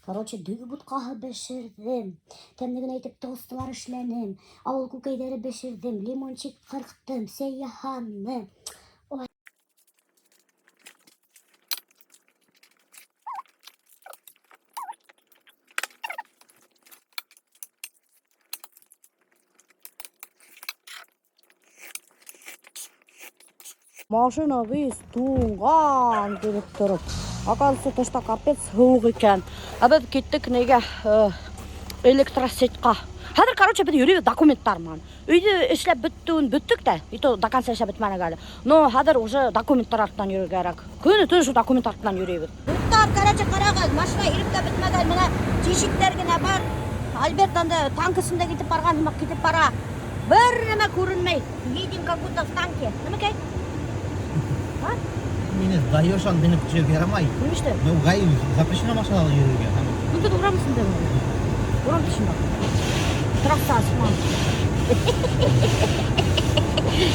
Короче, дөгө бутҡаһы бешерҙем. Тәмле генә итеп тостлар эшләнем. Ауыл күкәйҙәре бешерҙем. Лимончик ҡырҡтым, сәй яһаным. Ой. Машина весь туңған килеп тороп. Оказывается, тышта капец һыуыҡ икән. Ә беҙ киттек нигә электросетьҡа. Хәҙер, короче, беҙ йөрөйбөҙ документтар менән. Өйҙө эшләп бөттөүен бөттөк тә, и то до конца эшләп бөтмәнек әле. Но хәҙер уже документтар артынан йөрөргә кәрәк. Көнө төнө шул документ артынан йөрөйбөҙ. Дуҫтар, короче, ҡарағыҙ, машина иреп тә бөтмәгән, бына тишектәр генә бар. Альберт анда танк эсендә китеп барған һымаҡ китеп бара. Бер нәмә күренмәй. Едем как будто в танке. Нәмәкәй? А? Мине даешь менеп төшөргә ярамай. Нишләп? Ну, ГАИ запрещено машинала йөрөргә. Ну, беҙ урам эсендә. Урам эсендә. Трасса асман.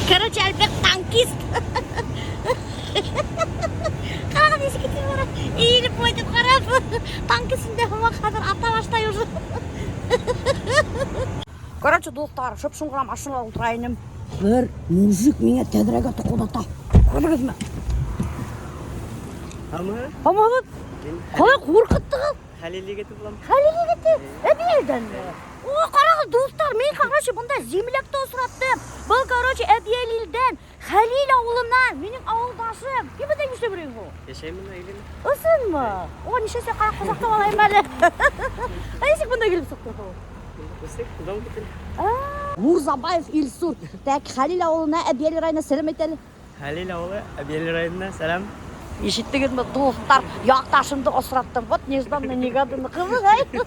Короче, Альберт танкист. Ҡарағыҙ, нисек китеп бара. Эйелеп ҡайтып ҡарап. Танк эсендә һымаҡ хәҙер ата башлай уже. Короче, дуҫтар, шып-шым ғына машинала ултыра инем. Бер мужик миңә тәҙрәгә туҡылдата. Күрҙегеҙме? Һаумыһығыҙ? Һаумыһығыҙ? Ҡалай ҡурҡыттығыҙ? Хәлил егете булам. Хәлил егете? Әбйәлилдәнме? О, ҡарағыҙ, дуҫтар, мин, короче, бында землякты осраттым. Был, короче, Әбйәлилдән, Хәлил ауылынан, минең ауылдашым. Һин бында нишләп йөрөйһөң һуң? Йәшәйем бында өйҙә. Ысынмы? О, нишләсә ҡара ҡосаҡлап алайым әле. Ә нисек бында килеп сыҡтың һуң? Үҫтек, дом китте. Мурзабаев Илсур. Так, Хәлил ауылына, Әбйәлил районына сәләм әйт әле. Хәлил ауылы, Әбйәлил районына сәләм. Ишеттегеҙме, дуҫтар? Яҡташымды осраттым. Вот нежданно, негаданно. Ҡыҙыҡ, әй. Ты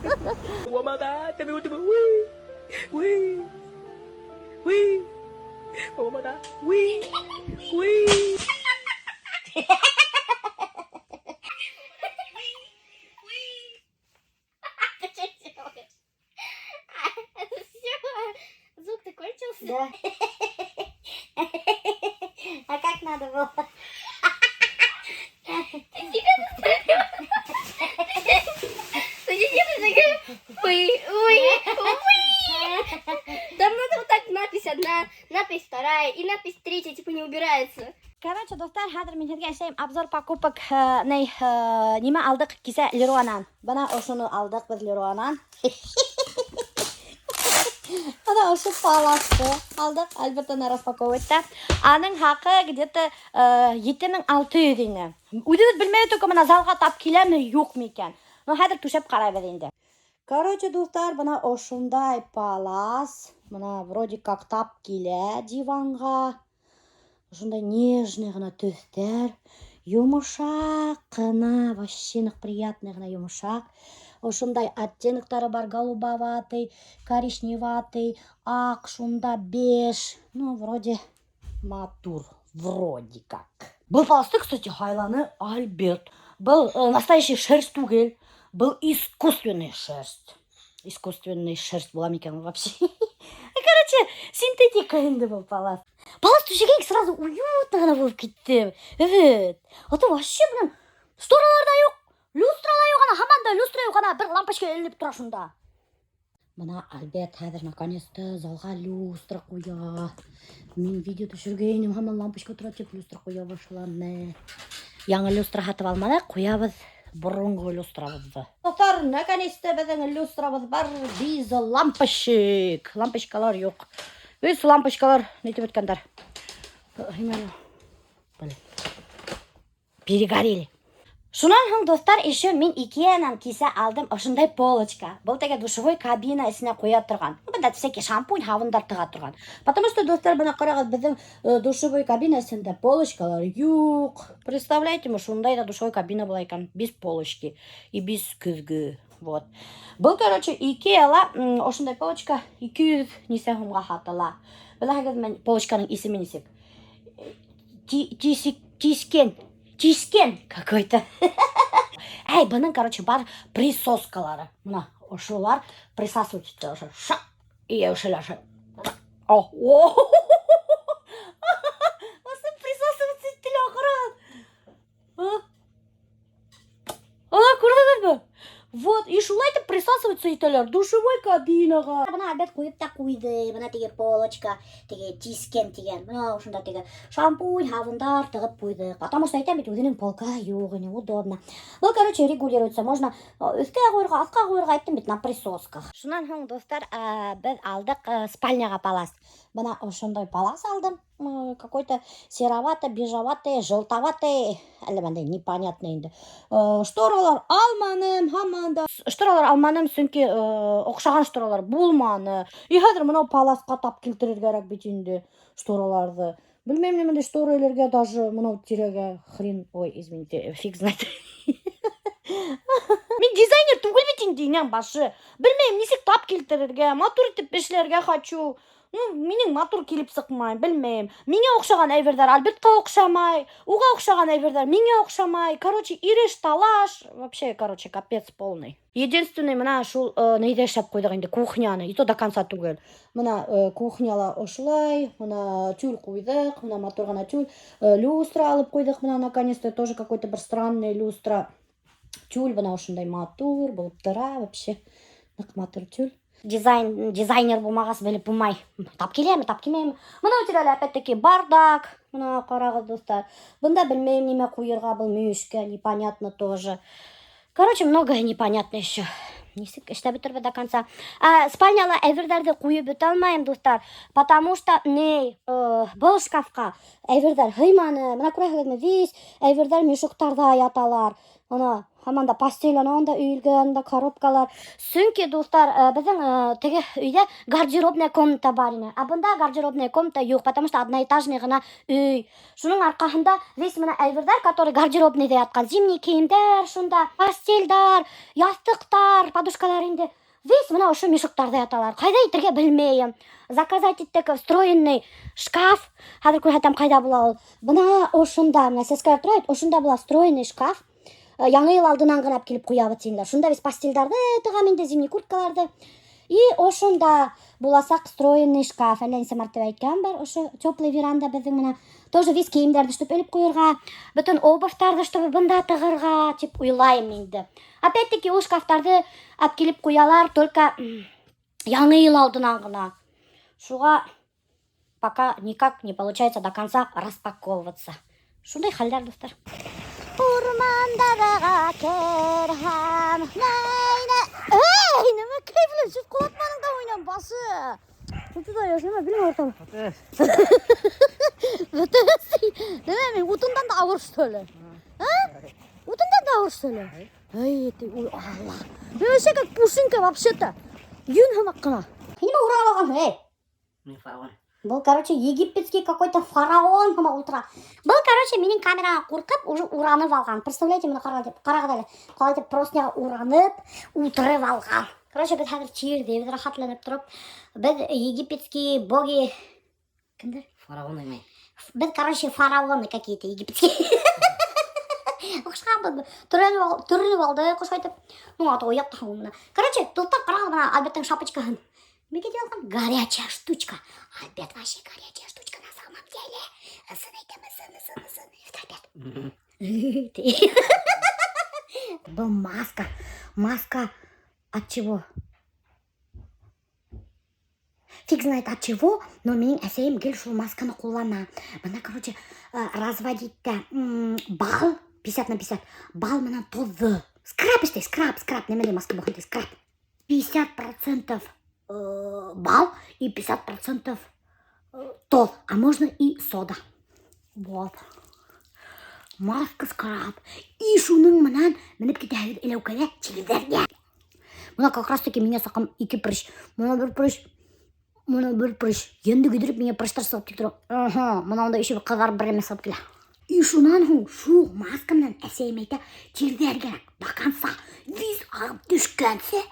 что делаешь? Все, звук-то кончился? Да. А как надо было? Ты себя застрелила. Ты такая, вы, вы, вы. Там надо вот так надпись одна, надпись вторая и надпись третья, типа не убирается. Короче, дуҫтар, хәҙер мин һеҙгә эшләйем обзор покупок, ни, нимә алдыҡ кисә Леруанан. Бына ошоно алдыҡ беҙ Леруанан. Бына ошо паласты алдыҡ, Альберт уны распаковывать итә. Аның хаҡы где-то 7600 ине. Үҙебеҙ белмәй только бына залға тап киләме, юҡмы икән. Но хәҙер түшәп ҡарайбыҙ инде. Короче, дуҫтар, бына ошондай палас. Бына вроде как тап килә диванға. Ошондай нежный ғына төҫтәр, йомшаҡ ҡына, вообще ныҡ приятный ғына йомшаҡ. Ошондай оттеноктары бар, голубоватый, коричневатый, аҡ, шунда беж. Ну, вроде матур, вроде как. Был паласты, кстати, һайланы Альберт. Был настоящий шерсть түгел, был искусственный шерсть. Искусственный шерсть була микән вообще? Короче, синтетика инде был палас. Палас түшәгән сразу уютно ғына булып китте. Evet. А то вообще, блин, шторалар ҙа юҡ, люстра ла юҡ, ана һаман да люстра юҡ, ана бер лампочка эленеп тора шунда. Бына Альберт хәҙер наконец-то залға люстра ҡуя. Мин видео төшөргәйнем, һаман лампочка тора тип люстра ҡуя башланы. Яңы люстра һатып алманыҡ, ҡуябыҙ боронғо люстрабыҙҙы. Дуҫтар, наконец-то беҙҙең люстрабыҙ бар, без лампочек. Лампочкалар юҡ. Весь лампочкалар нитеп бөткәндәр. Блин. Перегорели. Шунан һуң, дуҫтар, еще мин Икеанан кисә алдым ошондай полочка. Был теге душевой кабина эсенә ҡуя торған. Бында всякий шампунь, һабындар тыға торған. Потому что, дуҫтар, бына ҡарағыҙ, беҙҙең душевой кабина эсендә полочкалар юҡ. Представляете, шундай ҙа душевой кабина була икән, без полочки и без көҙгө. Вот. Был, короче, Икеала ошондай полочка 200 нисә һумға һатыла. Беләһегеҙме, полочканың исеме нисек? Тискен. Тискен какой-то. Әй, бының, короче, бар присоскалары. Бына ошолар присасывать итә ошо. Шак. И ошолар ошо. О, о. Ошо присасываться итте ҡара. Ана, күрҙегеҙме? Вот, и шулай итеп присасываться итәләр душевой кабинаға. Бына Альберт ҡуйып та ҡуйҙы. Бына теге полочка, теге тискән тигән. Бына ошонда теге шампунь, һабындар тығып ҡуйҙыҡ. Потому что әйтәм бит, үҙенең полка юҡ, неудобно. Был, короче, регулируется. Можно өҫкә ҡуйырға, аҫҡа ҡуйырға, әйттем бит, на присосках. Шунан һуң, дуҫтар, беҙ алдыҡ спальняға палас. Бына ошондай палас алдым. Какой-то серовато, бежеватый, желтоватый, әллә бындай непонятный инде. Шторалар алманым, һаман да. Шторалар алманым, сөнки оҡшаған шторалар булманы. И хәҙер мынау паласҡа тап килтерер кәрәк бит инде штораларҙы. Белмәйем, нимәндәй штора элергә даже мынау тирәгә хрен, ой, извините, фиг знает. Мин дизайнер түгел бит инде, инәң башы. Белмәйем, нисек тап килтерергә, матур итеп эшләргә хочу. Ну, минең матур килеп сыҡмай, белмәйем. Миңә оҡшаған әйберҙәр Альбертҡа оҡшамай, уға оҡшаған әйберҙәр миңә оҡшамай. Короче, иреш, талаш, вообще, короче, капец полный. Единственный бына шул нейҙе эшләп ҡуйҙыҡ инде, кухняны, и то до конца түгел. Бына кухняла ошолай, бына тюль ҡуйҙыҡ, бына матур ғына тюль, люстра алып ҡуйҙыҡ, бына наконец-то тоже какой-то бер странный люстра. Тюль бына ошондай матур булып тора, вообще ныҡ матур тюль. Дизайн, дизайнер булмағас белеп булмай. Тап киләме, тап килмәйме? Бына тирәлә опять-таки бардак. Бына ҡарағыҙ, дуҫтар. Бында белмәйем нимә ҡуйырға был мөйөшкә, непонятно тоже. Короче, многое непонятно еще. Нисек эшләп бөтөрбөҙ до конца. Спальняла әйберҙәрҙе ҡуйып бөтә алмайым, дуҫтар, потому что не был шкафҡа әйберҙәр һыйманы. Бына күрәһегеҙме, весь әйберҙәр мешоктарҙа яталар. Ана һаман да постель ананда өйөлгән, анда коробкалар. Сөнки, дуҫтар, беҙҙең теге өйҙә гардеробная комната бар ине. Ә бында гардеробная комната юҡ, потому что одноэтажный ғына өй. Шуның арҡаһында весь бына әйберҙәр, который гардеробныйҙа ятҡан, зимний кейемдәр, шунда постельдар, яҫтыҡтар, подушкалар инде. Весь бына ошо мешоктарҙа яталар. Ҡайҙа итергә белмәйем. Заказать иттек встроенный шкаф. Хәҙер күрһәтәм, ҡайҙа була ул. Бына ошонда, бына сәскәләр тора бит, ошонда була встроенный шкаф. Яңы йыл алдынан ғына килеп ҡуябыҙ тинеләр. Шунда весь постельдарҙы тығам инде, зимний курткаларҙы. И ошонда буласаҡ встроенный шкаф. Әллә нисә мәртәбә әйткән бар, ошо теплый веранда беҙҙең менән. Тоже весь кейемдәрҙе чтобы элеп ҡуйырға, бөтөн обувьтарҙы чтобы бында тығырға тип уйлайым инде. Опять-таки ул шкафтарҙы алып килеп ҡуялар только яңы йыл алдынан ғына. Шуға пока никак не получается до конца распаковываться. Шундай хәлдәр, дуҫтар. Урмандарға керһәм, нәй-нә. Эй, нимә кәйефле, чуть ҡолатманың да уйнап башы. Туда нимә белмәй ортам. Нимә мин утындан да ауыр, что ли? А? Утындан да ауыр, что ли? Эй, ты, ой, Алла. Мин вообще как пушинка вообще-то. Йөн һымаҡ ҡына. Нимә урап алған, эй? Мин фараон. Был, короче, египетский какой-то фараон һымаҡ ултыра. Был, короче, минең камераға ҡурҡып, уже уранып алған. Представляете, быны ҡарағыҙ тип, ҡарағыҙ әле. Ҡалай итеп простняға уранып, ултырып алған. Короче, беҙ хәҙер тирҙебеҙ рәхәтләнеп тороп. Беҙ египетские боги. Кемдер? Фараон имей. Беҙ, короче, фараоны какие-то египетские. Оҡшағанбыҙ. Төрөнөп алдыҡ, ошолай итеп. Ну, а то оят та бына. Короче, дуҫтар, ҡарағыҙ бына Альберттың шапочкаһын. Нимәгә тип алған? Горячая штучка. Альберт вообще горячая штучка на самом деле. Ысын әйтәм, ысын, ысын, ысын. Альберт. Был маска. Маска от чего? Фиг знает от чего, но минең әсәйем гел шул масканы ҡуллана. Бына, короче, разводить бал 50 на 50. Бал менән тоҙҙо. Скраб эшләй, скраб, скраб. Нимәләй маска булған, скраб. 50% бал и 50% тоҙ. А можно и сода. Вот. Маска скраб. И шуның менән менеп китәһегеҙ эләүкәгә тирҙәргә. Бына как раз таки миңә саҡам ике прыщ. Бына бер прыщ. Бына бер прыщ. Енде көйҙөрөп миңә прыщтар сығып тик тора. Ага, бына унда еще бер ҡыҙарып бер нәмә сығып килә. И шунан һуң шул маска менән әсәйем әйтә, тирҙәр кәрәк. До конца. Весь ағып төшкәнсе.